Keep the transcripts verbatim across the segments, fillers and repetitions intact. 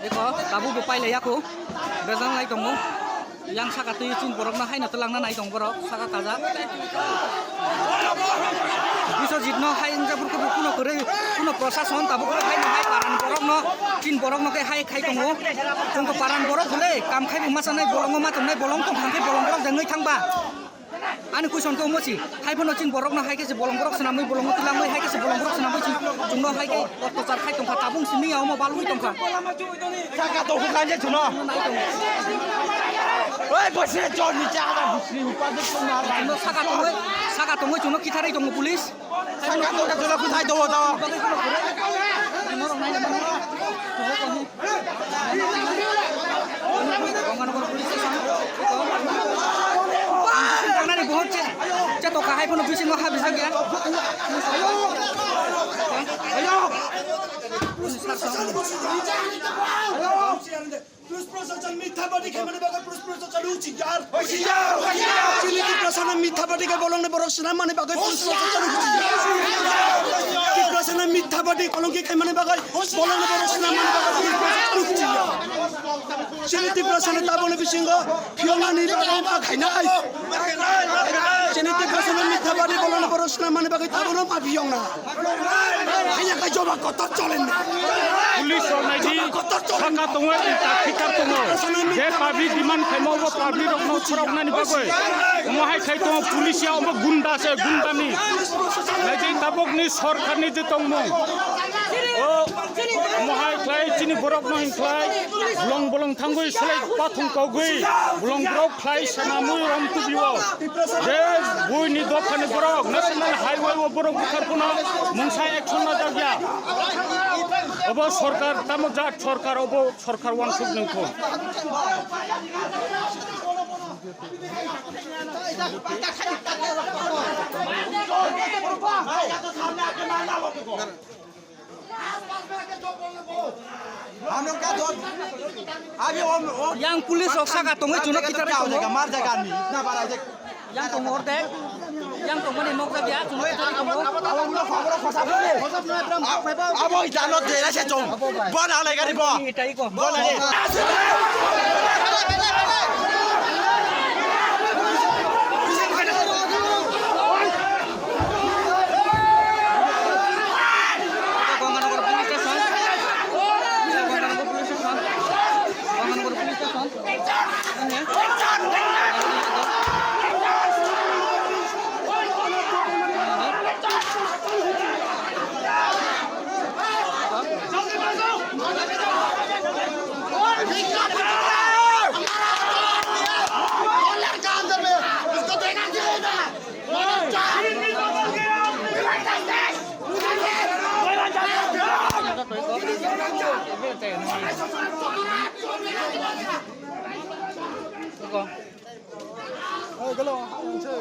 Eko, tabuk bo pailai ya kho. Bejang lai tongo. Yang saka twi chini borokno haino twlangna nai tong borok, saka kajak. Biswajit no hai wngjaphuru khe bo kuno kwrwi, kuno prosason tabuk khe haino hai paran borokno, chini borokno khe hai khai tongo. Chwng to paran borok hwle, kam khai bo ma chanai, bolongo ma tongnai, bolong tong thang khe bolong borok jengwi thang ba. Ani question khe omo si, hai phano chini borokno hai khe se bolong borok swnamwi, bolongo twlangwi, hai khe se bolong borok swnamwi chwng, chwngno hai khe ottachar khai tongkha, tabung simi ya omo balwi tongkha. Saka to hukhan je chuno. Oi, bose chor ni cha da bisri upa de ko na. Chwngno saka tongwi, saka tongwi chwngno kitharwi tongo police. Saka to ka chuno kuthai do do. Norok nai mano. Ganganagar police station. Tangnani buhok che, che to kahai phano bisingo ha bijak ya. Police proshashan mithabadi khaimani bagwi police proshashan huchiyar. Chini Tiprasano mithabadi khe bolongni borok swnam mani bagwi police proshashan huchiyar. Tiprasano mithabadi kolongki khaimani bagwi bolongni borok swnam mani bagwi police proshashan huchiyar. Chini Tiprasano taboni bisingo phiyoknani bagwi ma khainai. Chini Tiprasano mithabadi bolongni borok swnam mani bagwi tabono ma phiyokna. Hanya ka joba kotor cholen na. Police rok nai di, saka tongo, inta khikar tongo. Je public demand khaimo bo public rok no khorok nani bagwi. Omo hai khai tongo police ya, omo gunda se gunda ni. Nai di tabok ni sorkar ni je tongmung. O, omo hai khlai chini borok no hin khlai. Bolong bolong thangwi selai pathung kogwi. Bolong borok khlai sanamwi rom tubio. Je buini dophani borok national highway o borok bukhar phano mungsa action najak ya. Obo sorkar tamo jat sorkar, obo sorkar wansuk nungkho. हम लोग का दो, अभी वो, वो Yang police rok saka tongwi chwngno kitar bai tongo. मार जाएगा आदमी, इतना बड़ा है। Yang tongo orde. Yang tongmani nok jak ya, chwngno kitar bai tongo. अब हम लोग, हम लोग फंसा नहीं है। अब इतना लोग दे रहे से तुम। Bo na lai gari bo. Itai ko. Bo na lai. Ganganagar police station. Ganganagar police station. Ganganagar police station.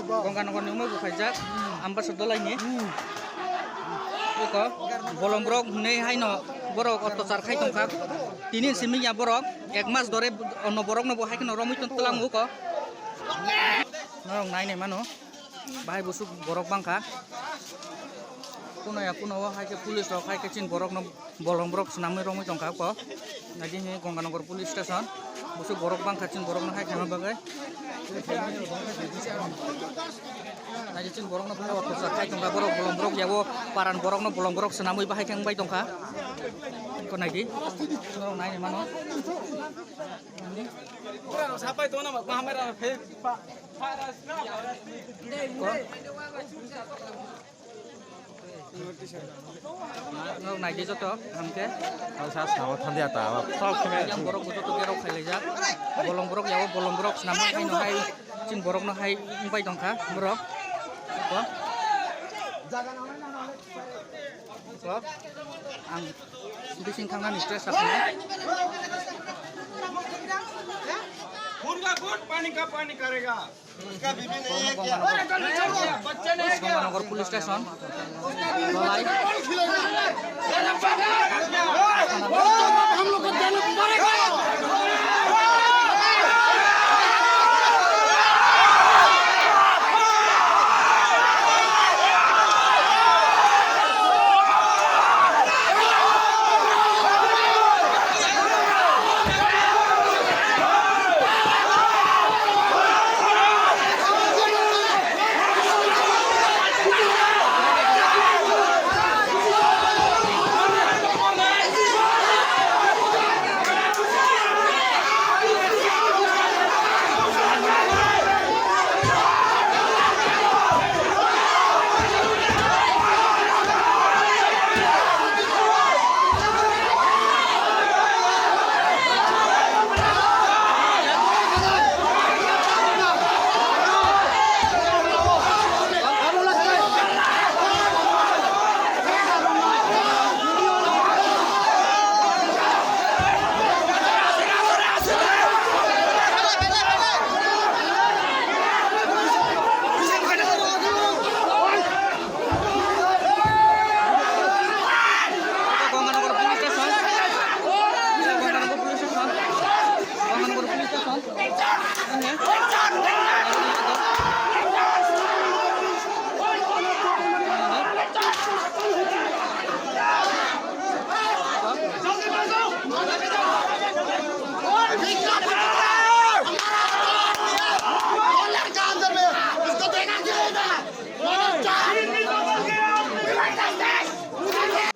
Ganganagar ni omo bo khaijak, Ambasa Dolai ni. Eko, bolong borok hinwi haino borok ottachar khai tongkha. Tini simi ya borok, ek mas dore ono borok no bo hai kheno romwi tong twlang uko. Norok nai nai mano. Bahai busuk borok bangkha. Kuno ya kuno o hai khe police rok hai khe chini borok no bolong borok swnamwi romwi tongkha ko. Nai di hini Ganganagar police station. Busuk borok bangkha chini borok no hai khaima bagwi. Nai di chini borok no phai ottachar khai tongkha borok bolong borok yago paran borok no bolong borok swnamwi bahai khe wngbai tongkha. Ko nai di. Norok nai ni mano. Sapai tongna ma mahamara phe pa. Norok nai di joto, hamkhe. Ang sa sama thandi ata, aba sok khe. Yang borok bo joto gerok khai laijak. Bolong borok yago, bolong borok swnam hai no hai. Chini borok no hai wngpai tongkha, borok. Ko. Ko. Ang bising thangnani stress sakha. मुर्गा कौन पानी का पानी करेगा? Ganganagar police station. Dolai.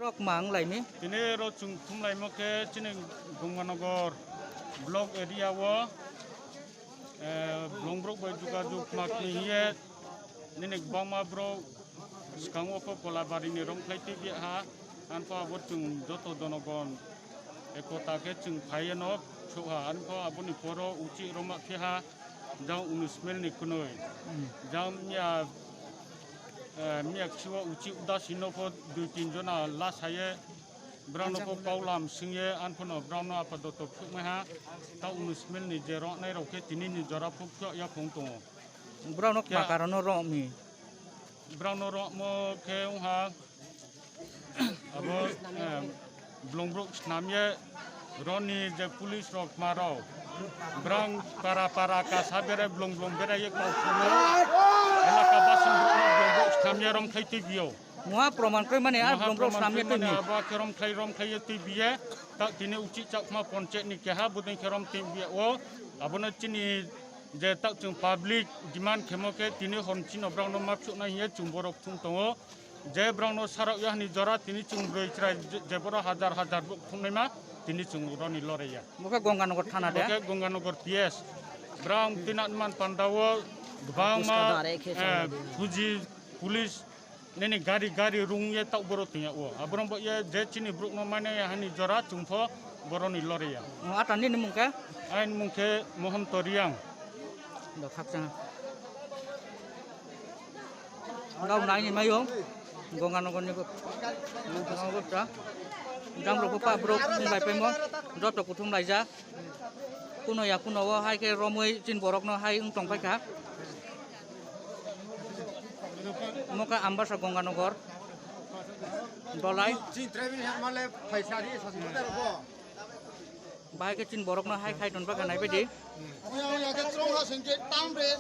Rok mang laimi. Tini ro chwng thumlaimo khe chini Gonganagar block area o, eh, blongbrok bai jogajog ma khe hiye nini kwbangma borok swkango kho Kolabari ni romkhlai twi biya ha, anpho abo chwng joto jonogon ekota khe chwng phaiye no sokha, anpho aboni poro uchi roma khe ha jang unis mil ni kunui jang miya, eh, miya kisiwo uchi udasi no pho dui tin jona la saye. Brang no kok kau lam singye, an phono brang no apadoto phukmai ha, ta unis mil ni je rok nai rok khe tini ni jora phuk phuk ya phung tongo. Brang no kma karon no rok mi. Brang no rok mo khe wng ha, abo, eh, blong brok snam ye, roni je police rok ma rok. Brang para para kasa berai blong blong berai ye kau phungo. Elaka basing brok no blong brok snam ye rom khai twi biyo. Muha proman koi mani, ah, Muha blong brok proman snam ye koi twi mani, ni. Abo khe rom khlai, rom khlai ye twi biye. Tak tini uchi chakma ponchek ni keha buding khe rom twi biye o. Abono chini je tak chwng public demand khemo khe tini hon chino brang no map suk nai hiye chwng borok thung tongo. Je brang no sarok ya hani jora tini chwng broi chrai je, je boro hajar hajar bo thung nai ma tini chwng roni lore ya. Bo khe Gonganagar thana de? Bo khe Gonganagar P S. Brang tinat man panda o gbang ma, eh, Fuji police nini gari, gari rung ye tak boro tong ya o. Aborok bo ye je chini borok no mane ya hani jora chwng pho boroni lore ya. O, ata nini mung khe? Aini mung khe Mohonto Riang. Do khakchang. Gau nai ni mayo. Gonganagar ni ko. Gonganagar cha. Jang rok pa borok thum lai paimo. Joto kuthum lai ja. Kuno ya kuno o hai khe romwi chin borok no hai wng tong pai kha. Moka Ambasa Gonganagar. Dolai. Chini tribal hwnmale phaisa ri sasmo tero bo. Bahai khe chin borok no hai khai ton pai kha nai bai di. Oya oya khe chwng ha sing khe tam re.